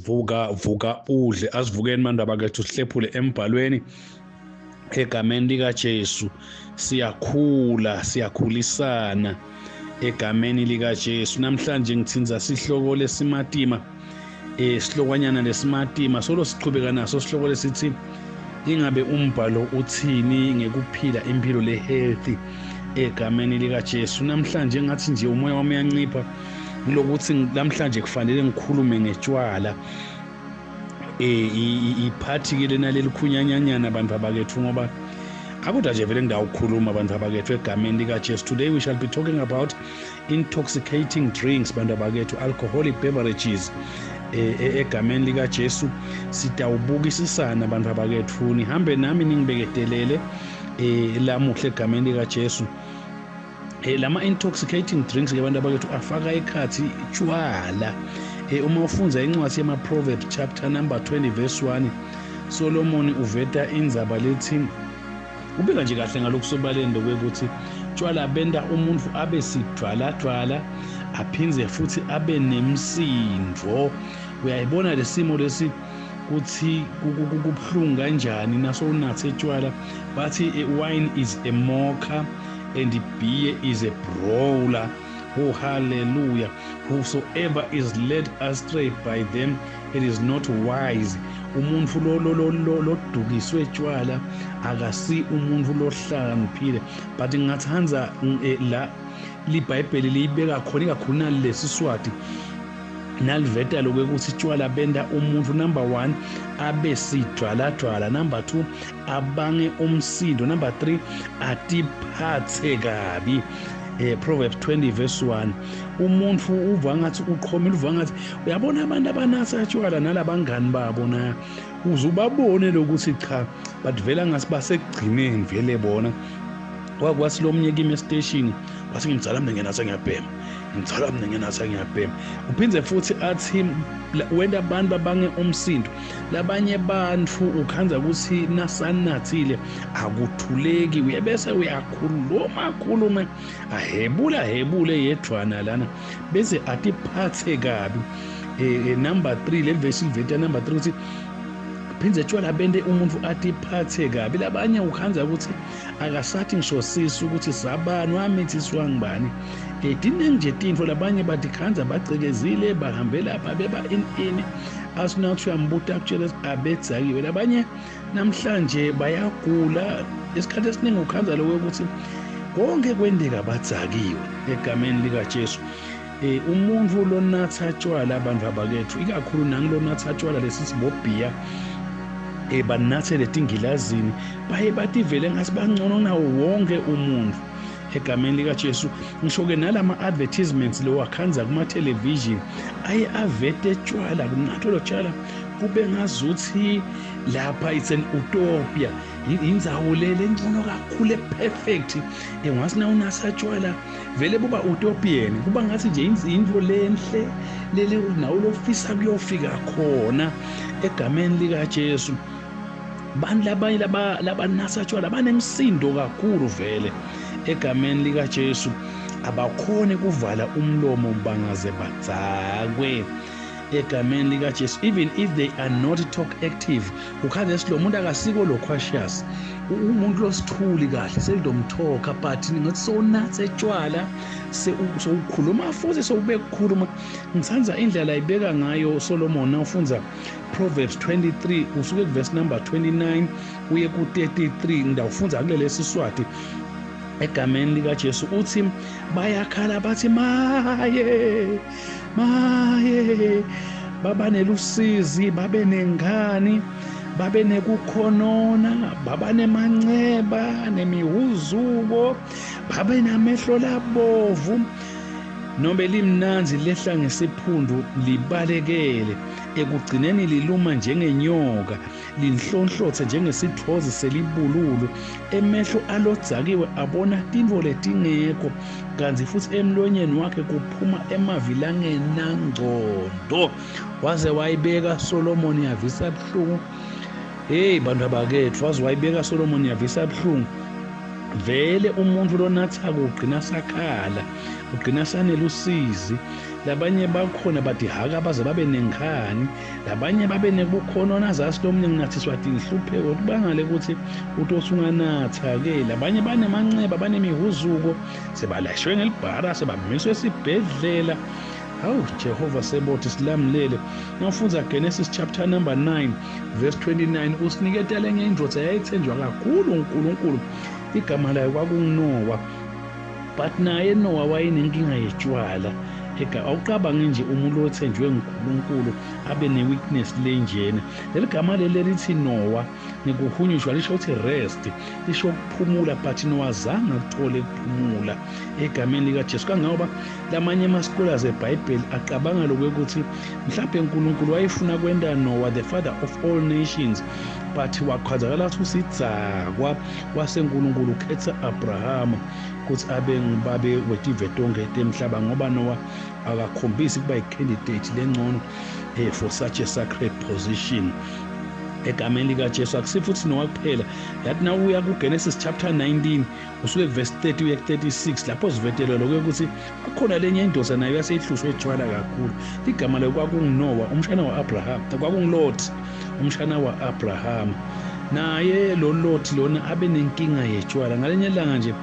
Vuka vuka udle. Asivukeni bantu abakethu, sihlephule embhalweni egameni likaJesu. Siyakhula, siyakhulisana egameni likaJesu. Namhlanje ngithinza sihloko lesimatima, sihlokanyana lesimatima solo sichubeka naso, sihloko lesithi ingabe umbhalo uthini ngekuphila impilo le-healthy egameni likaJesu. Namhlanje ngathi nje umoya wami uyancipha kulokuthi namhlanje kufanele ngikhulume ngetshwala. Iphathi ke lena lelikhunyanyanyana abantu abakethu, ngoba akuda nje vele ngidawo ukukhuluma abantu abakethu egameni likaJesu. Today we shall be talking about intoxicating drinks, bantu abakethu, alcoholic beverages egameni likaJesu. Sitawubukisisana abantu abakethu, nihambe nami ningibeketelele lamuhla egameni likaJesu. Lama intoxicating drinks ke bantu abakethu afaka ekhathi tshwala. Uma ufunza incwadi yema Proverbs chapter number 20 verse 1, Solomon uveta indzaba lethi ubeka nje kahle ngalokusobaleni lokuthi tshwala benda umuntu abe sidvwaladvwala aphindze futhi abe nemsindvo. Uyayibona lesimo lesi kuthi kubuhlungu kanjani naso unathe tshwala. Bathi wine is a mocker and beer is a brawler. Oh, hallelujah. Whosoever is led astray by them, it is not wise. Umuntu lodukiswe tshwala akasi umuntu lohlakaniphile. But ngingathanda la liBhayibheli liyibeka khona ikakhulu nalesiswati naliveta lokuthi tshwala benda umuntu, number 1 abe sidvwaladvwala, number 2 abange umsindo, number 3 atiphathe kabi. Proverbs 20 verse 1, umuntu uva ngathi uqhomile, uva ngathi uyabona abantu abanatha tshwala nalabangani babo na uzubabone lokuthi cha, but vela ngasi basekugcineni vele bona. Kwakwasi lomnye kimi estation wathi ngimdzala mina ngenatha ngiyabhema, ngimdzala mina ngenatha ngiyabhema. Uphindze futhi athi wenda abantu babange umsindo. Labanye bantu ukhanza ukuthi nasanathile akuthuleki, uyebese uyakhuluma akhulume ahebula hebule yedvwana lana bese atiphathe kabi. Number 3 le verse liveta number 3 ukuthi phindze tshwala bende umuntu atiphathe kabi. Labanye ukhanza ukuthi akasathi ngisho sisu ukuthi sabani wamithiswa ngibani. Diningi nje tintfo labanye batikhanza bacekezile bahambe lapha beba in asinathi uyambuta akutshela abedzakiwe. Labanye namhlanje bayagula, isikhathi esiningi ukhanza lokho ukuthi konke kwendeka badzakiwe egameni likaJesu. Umuntu lonatha tshwala abantu abakethu, ikakhulu nangilonatha tshwala lesisibobhiya banathe letingilazini baye bativele ngasi bangcono nawo wonke umuntu egameni likaJesu. Ngisho ke nalama advertisements lo wakhanza kuma television aye avete tshwala kunathwa lo tshwala kube ngazuthi lapha it's an utopia, indzawo le lengcono kakhulu perfect. Ngasi na unatha tshwala vele buba utopian, kuba ngathi nje into lenhle lele nawo lofisa kuyofika khona egameni likaJesu. Bantu labanye labanatha tshwala banemsindo kakhulu vele egameni likaJesu, abakhoni kuvala umlomo bangaze badzakwe egameni likaJesu. Even if they are not talk active, ukhanze silo muntu akasiko loquacious, umuntu losithuli kahle selidomthoka, but ngathi sowunathe tshwala sowukhuluma futhi sowube kukhuluma. Ngithanda indlela ayibeka ngayo Solomon nawufunza Proverbs 23 usuke kuverse number 29 uye ku-33. Ngidawufunza kuleli Siswati egameni likaJesu. Uthi bayakhala bathi maye maye, baba nelusizi, babe nengani, babe nekukhonona, baba nemanceba nemihuzuko, babe namehlo labovu, nobe limnanzi lehla ngesiphundu libalekele, ekugcineni liluma njengenyoka, linhlonhlothe njengesithozi selibululu. Emehlo alodzakiwe abona tintfo letingekho, kanti futhi emlonyeni wakhe kuphuma emavi langenangcondo. Waze wayibeka Solomon yavisa buhlungu. Hey bantu abakethu, waze wayibeka Solomon yavisa buhlungu. Vele umuntu lonathako ugcina sakhala, ugcina sanelusizi. Labanye bakhona badihaka baze babe nenkhani, labanye babe nebukhonona azasi lomunye nginathiswa tinhlupheko kubangale ukuthi utosunganatha-ke. Labanye banemanceba, banemihuzuko, sebalashwe ngelibhara, sebamiswe esibhedlela. Hawu Jehova sebothi silamulele. Nawufundza Genesis chapter number 9 verse 29 usiniketa lenye indvodza yayithenjwa kakhulu uNkulunkulu, igama layo kwakunguNowa. But naye Nowa wayenenkinga yetshwala. Awucabangi nje umuntu othenjwe nguNkulunkulu abe ne-weakness lenjena. Leli gama leli lithi Nowa ngikuhunyushwa lisho ukuthi rest, lisho ukuphumula, but Nowa azange akuthole ukuphumula egameni likaJesu. Kangangoba lamanye ama-scholars eBhayibheli acabanga lokhu ukuthi mhlawumbe uNkulunkulu wayefuna kwenta Noah the father of all nations, but wakhwazakala ukuthi usidzakwa wase uNkulunkulu ukhetha Abraham ukuthi abe ngubabe wetive tonke temhlaba, ngoba Noah akakhombisi kuba i-candidate lengcono for such a sacred position egameni likaJesu. Akusifuthi Noah kuphela, yathi na uya kuGenesis chapter 19 usuke kuverse 30 uye ku-36 lapho sivetelwa lokho ukuthi akhona lenye indoda nayo yaseyihlushwe etshwala kakhulu. Igama layo kwakunguNowa, umshana wa-Abraham, kwakunguLothi, umshana wa-Abraham. Naye lo Lothi lona abe nenkinga yetshwala. Ngalenye ilanga nje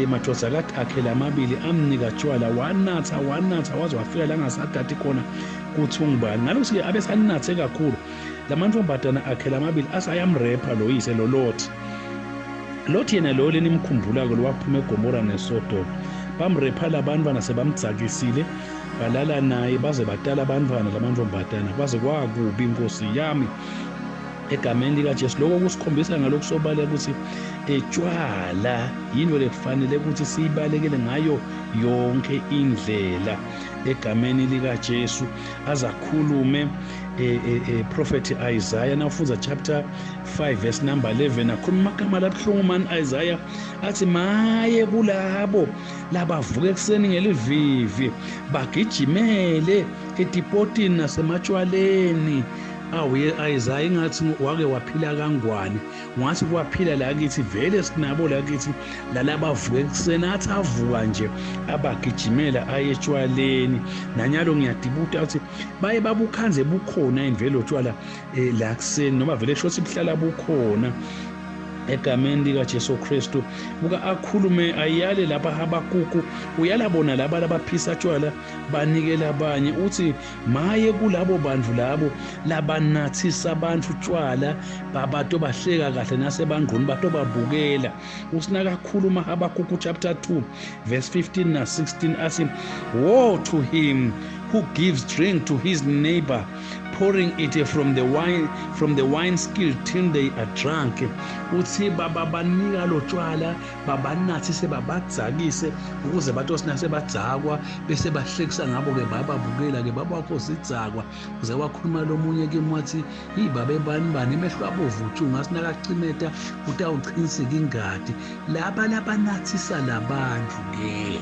madodakazi akhe lamabili amnika tshwala, wanatha wanatha waze wafika la angasadati khona kuthi ungubani. Ngalokhu-ke abesanathe kakhulu, lamantombazana akhe lamabili asayamrepha lo yise lo Lothi. Lothi yena lo lenimkhumbulako lo waphuma eGomora neSodoma, bamrepha labantwana sebamdzakisile, balala naye baze batala abantwana lamantombazana, kwaze kwakubi inkosi yami egameni likaJesu. Lokho kusikhombisa ngalokhu sobala ukuthi etshwala yinto lekufanele ukuthi siyibalekele ngayo yonke indlela egameni likaJesu. Azakhulume prophet Isaiah nawufundza chapter 5 verse number 11, akhuluma amagama labuhlungu mani Isaiah, athi maye kulabo labavuka ekuseni ngelivivi bagijimele etipotini nasematshwaleni. Awu Isaiah, ingathi wake waphila kangwane, ungathi kwaphila la kithi, vele sinabo la kithi lalabavuka ekuseni, athi avuka nje abagijimela aye etshwaleni. Nanyalo ngiyadibuta ukuthi baye babukhanze bukhona imvelo tshwala la kuseni, noma vele shothi buhlala bukhona egameni likaJesu Kristu. Buka akhulume ayale lapha Habakuku, uyala bona laba labaphisa tshwala banikela abanye, uthi maye kulabo bantu labo labanathisa abantu tshwala, babato bahleka kahle nasebangqoni bato babukela. Usina kakhuluma Habakuku chapter 2 verse 15 na 16, athi woe to him who gives drink to his neighbor, pouring it from the wine skill till they are drunk. Uthi baba banika lo tshwala, babanathise babadzakise ukuze batosina sebadzakwa bese bahlekisa ngabo ke, bababukela ke babakho sidzakwa. Uze wakhuluma lo munye kimi wathi ibabe bani bani emehlo abovu uthi ungasinakacimeta utawuchinsika ingadi. Laba labanathisa labantu ke